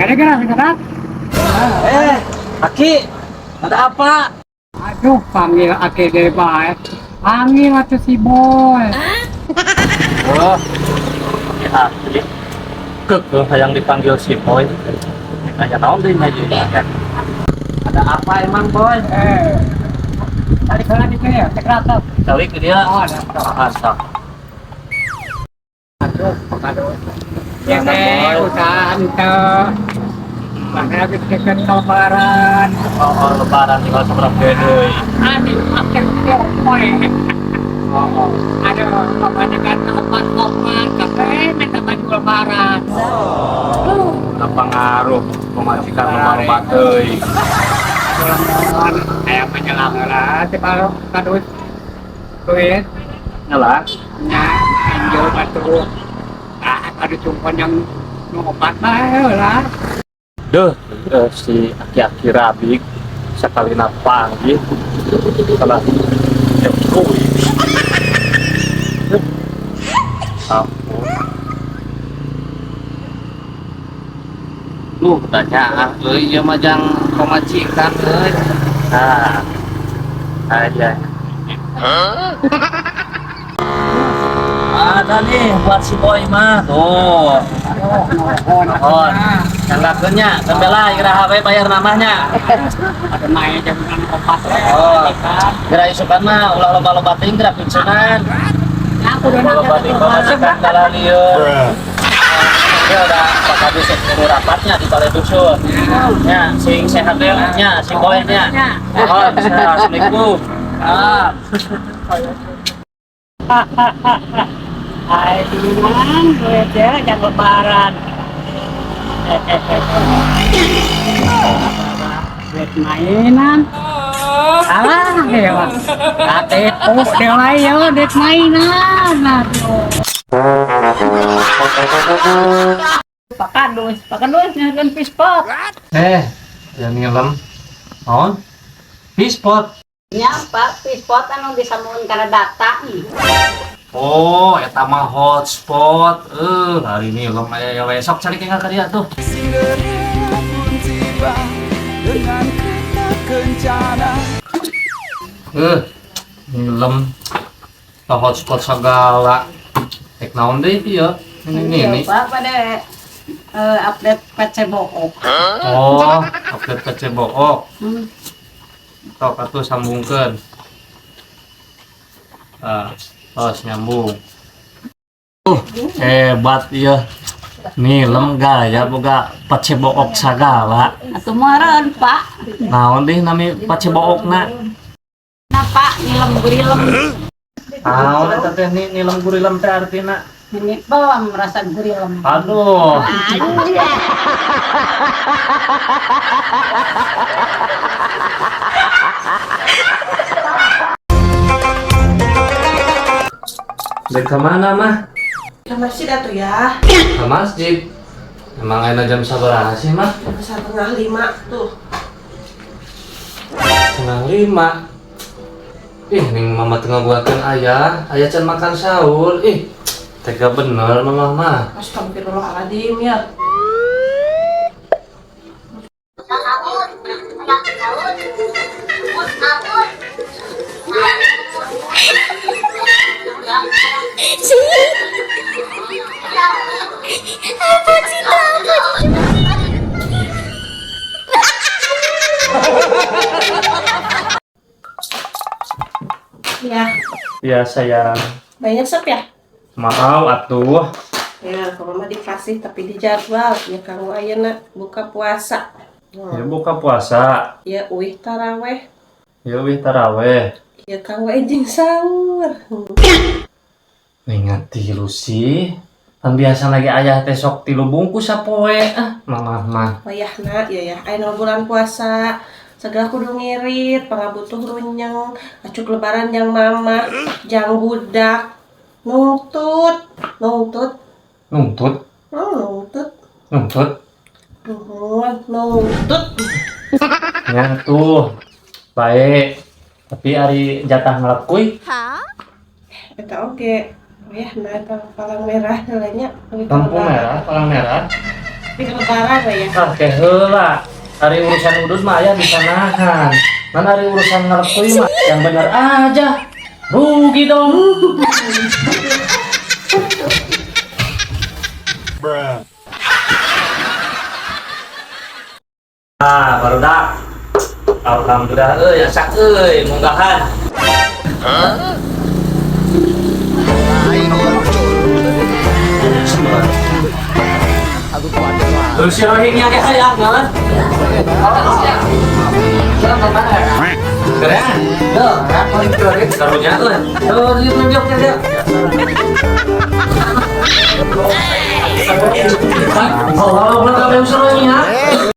Gara-gara sekarang. Eh, Aki, ada apa? Aduh, panggil Aki dari baik. Panggil atuh si Boy. Oh, ya, Aki. Kekeh hayang dipanggil si Boy. Kayak naon deui nya ieu. Ada apa emang, Boy? Eh, tarik lagi ke ya, cek rata. Calik ke dia. Oh, ada. Mantap. Aduh, pengaruh. Ya, Mana, teh, Boy? usaha ente. Makanya habis deket lebaran. Oh, lebaran tinggal seberapa deui. Aduh, pakai boy. Oh, Aduh, kebanyakan obat-obat, katanya minta baju lebaran. udah pengaruh pemajikan lomba-lomba deui. Lebaran, kayak menjelang lah, si kalau kadus duit, Nyelah. nya, angel batu, ah, aduh cumpan yang ngobat mah lah. Duh, si aki-aki rabik sakalina panggih salah kuy. Ampun. Duh, tanya euy ieu mah jang pamajikan euy. Nah, aja. Ada nih buat si Boy mah. Tuh. Aduh, Nuhun. Canggakeun nya, tembela iraha we bayar namanya. Ada main jam obat. Oh. Geura isukan mah ulah loba-loba teuing geura pingsanan. Aku udah Loba teuing pamajikan kalah lieur. Ya udah bakal bisa nyuruh rapatnya di balai dusun. Ya, sing sehat deh nya, sing boy nya. Nuhun, assalamualaikum. Ah. Ayo, duit ya, jangan lebaran. Duit mainan. Alah, ya mah. Katipu dewa ya, duit mainan. Aduh. Pak Kadus nyarikan pispot. Eh, yang ngelem. Naon? Pispot. Nya Pak, pispot anu disambungkeun kana data nih. Oh, eta mah hotspot. Hari ini lem aya we sok cari tinggal ka dia tuh. Cinderella pun tiba dengan kereta kencana. Ngelem. Ka hotspot segala. Rek naon deui ieu? Ini ini ini. Iya, Pak, pada update PC book. Oh, update PC book. Sok atuh sambungkeun. Ah, tos nyambung. Hebat ieu. Nilem gaya boga PC book sagala. Atuh meureun, Pak. Naon deh nami PC bookna? Nah, Pak, nilem gurilem. Naon eta teh nilem gurilem teh artina? Ini belum merasa gurilem. Aduh. Dek kemana mah? Ke masjid atuh ya. Ke masjid. Emang enak jam sabaraha sih mah? Jam 4.30 tuh. 4.30. Ih, ning mama tengah buatkan ayah, ayah can makan sahur. Ih, tega bener mama mah. Astagfirullahaladzim ya. Ya, Ya sayang. Banyak sep ya? Mau atuh. Ya, kalau mama dikasih tapi dijadwal. Ya kamu ayeuna buka puasa. Ya buka puasa. Ya uih taraweh. Ya wih taraweh. Ya kamu enjing sahur. Ingat tilu sih. Kan biasa lagi ayah teh sok tilu bungkus sapoe. Ah, mama mah. Wayahna ya ya, ayeuna bulan puasa. Segala kudu ngirit, pangabutuh runyeng, acuk lebaran jang mama, jang budak. Nungtut, nungtut. Nungtut? Oh, nungtut. Nungtut? Nuhun, nungtut. Ya tuh. Baik. Tapi ari jatah ngelap kuy. Eta oge. Wayahna eta palang merah heula nya. Lampu merah, palang merah. Di lebaran we ya. Ah, ke heula. Hari urusan udud mah aya bisa nahan. Mana hari urusan ngareptui mah yang bener aja. Rugi dong. Ah, barudak. Alhamdulillah euy, asak euy, munggahan. Terus si rohingnya kayak hayang, malah. Keren. Karunya euy. Tuh, lihat lihat lihat. Allah, Allah, kabeh usrohnya.